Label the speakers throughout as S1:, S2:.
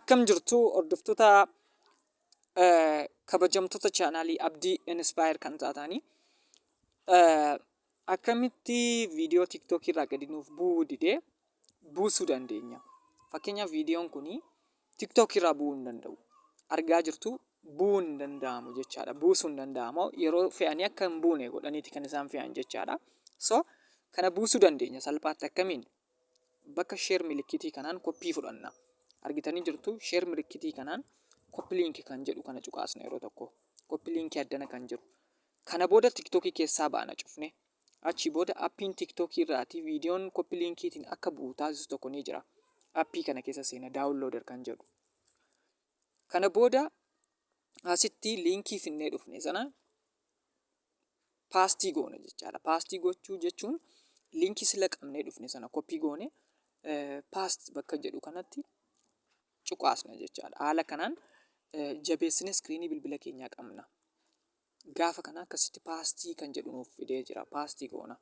S1: Akkam jirtu hordoftoota kabajamtoota chaanaalii Abdii Inspire kan taatanii, akkamitti viidiyoo TikTok irraa gadi nuuf bu'uu didee buusuu dandeenya? Fakkeenyaaf, viidiyoon kun TikTok irraa bu'uu hin danda'u. Argaa jirtu, bu'uu hin danda'amu jechaadha. Buusuu hin danda'amu. Yeroo fe'anii akka hin buune godhaniiti kan isaan fe'an jechaadha. So kana buusuu dandeenya salphaatti akkamiin? Bakka share milikitii kanaan copy fudhanna. Argitanii jirtu, share milikitii kanaan copy link kan jedhu kana cuqaasna yeroo tokko. Copy link addana kan jiru. Kana booda TikTokii keessaa baana cufne. Achii booda appiin TikTokii irraatii viidiyoon copy linkiitiin akka bu'u taasisu tokko ni jira. Appii kana keessa seena, downloader kan jedhu. Kana booda asitti liinkii finnee dhufne sana paste goona jechaadha. Paste gochuu jechuun liinkii sila qabnee dhufne sana copy goone paste bakka jedhu kanatti cuqaasna jechaadha. Haala kanaan jabeessine screenii bilbila keenyaa qabna. Gaafa kana akkasitti paste kan jedhu nuuf fidee jira. Paste goona.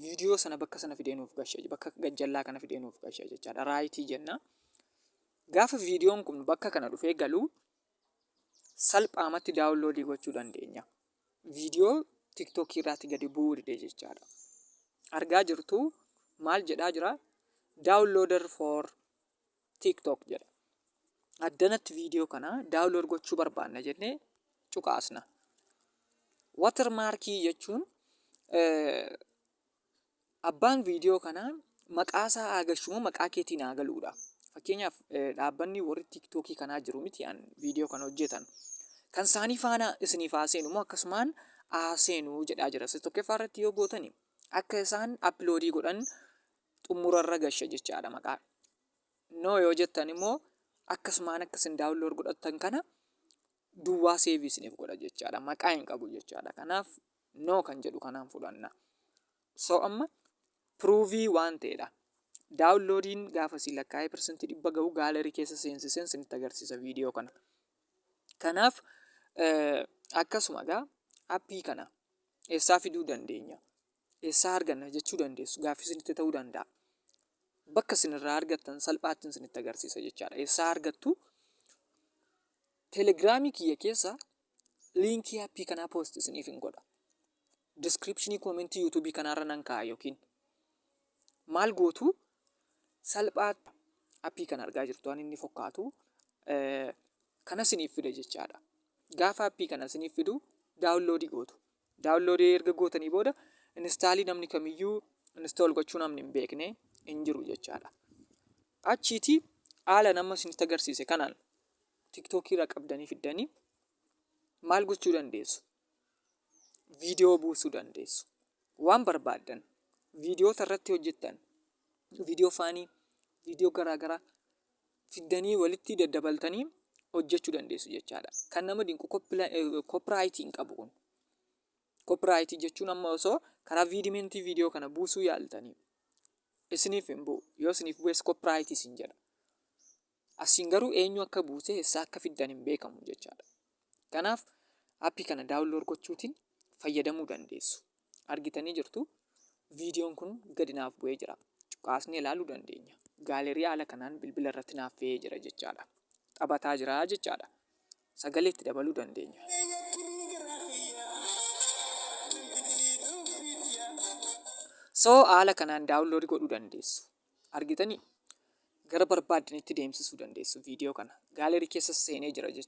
S1: Viidiyoo sana bakka sana fidee nuuf gasha. Bakka gajjallaa kana fidee nuuf gasha jechaadha. Right jenna. Gaafa viidiyoon kun bakka kana dhufee galuu salphaamatti download gochuu dandeenya. Viidiyoo TikTokii irraatti gadi bu'uu dide jechaadha. Argaa jirtu, maal jedhaa jira? "Downloader for TikTok" jedha. Addanatti viidiyoo kana download gochuu barbaanna jennee cuqaasna. Watermarkii jechuun abbaan viidiyoo kanaa maqaa isaa haa galchu moo maqaa keetiin haa galuudha. Fakkeenyaaf, dhaabbanni warri TikTokii kanaa jiru miti an viidiyoo kana hojjetan. Kan isaanii faana isiniif haa seenu moo akkasumaan haa seenu jedhaa jira. Isa tokkoffaa irratti yoo gootani akka isaan upload godhan xumurarra gasha jechaadha maqaa. No yoo jettan immoo akkasumaan akka isin download godhattan kana duwwaa save isiniif godha jechaadha. Maqaa hin qabu jechaadha. Kanaaf no kan jedhu kanaan fudhanna. So amma prove waan ta'edha. Downloadiin gaafa si lakkaa'ee 100% ga'u gallery keessa seensiseen isinitti agarsiisa viidiyoo kana. Kanaaf akkasuma egaa appii kana eessaa fiduu dandeenya? Eessaa arganna jechuu dandeessu. Gaaffii isinitti ta'uu danda'a. Bakka isin irraa argattan salphaatti isinitti agarsiisa jechaadha. Eessaa argattu? Telegiraamii kiyya keessa liinkii appii kanaa post isiniif hin godha. Description comment YouTubeii kanaarra nan kaa'a, yookiin maal gootu, salphaatti appii kana argaa jirtu, waan inni fokkaatu kana isiniif fida jechaadha. Gaafa appii kana isiniif fidu download gootu. Download erga gootanii booda install, namni kamiyyuu install gochuu namni hin beekne hin jiru jechaadha. Achiiti haala nama isinitti agarsiise kanaan TikTokii irra qabdanii fiddanii maal gochuu dandeessu? Viidiyoo buusuu dandeessu. Waan barbaaddan viidiyoota irratti hojjettan, viidiyoo funny, viidiyoo garaagaraa fiddanii walitti daddabaltanii hojjechuu dandeessu jechaadha. Kan nama dinqu copyright hin qabu kun. Copyright jechuun amma osoo karaa VidMate viidiyoo kana buusuu yaaltanii isiniif hin bu'u. Yoo isiniif bu'es copyright isin jedha. Asiin garuu eenyu akka buuse, eessaa akka fiddan hin beekamu jechaadha. Kanaaf appii kana download gochuutiin fayyadamuu dandeessu. Argitanii jirtu, viidiyoon kun gadi naaf bu'ee jira. Cuqaasnee ilaaluu dandeenya. Gallery haala kanaan bilbila irratti naaf fe'ee jira jechaadha. Taphataa jira jechaadha. Sagalee itti dabaluu dandeenya. So haala kanaan download godhuu dandeessu. Argitanii, gara barbaaddanitti deemsisuu dandeessu viidiyoo kana. Gallery keessa seenee jira jechuudha.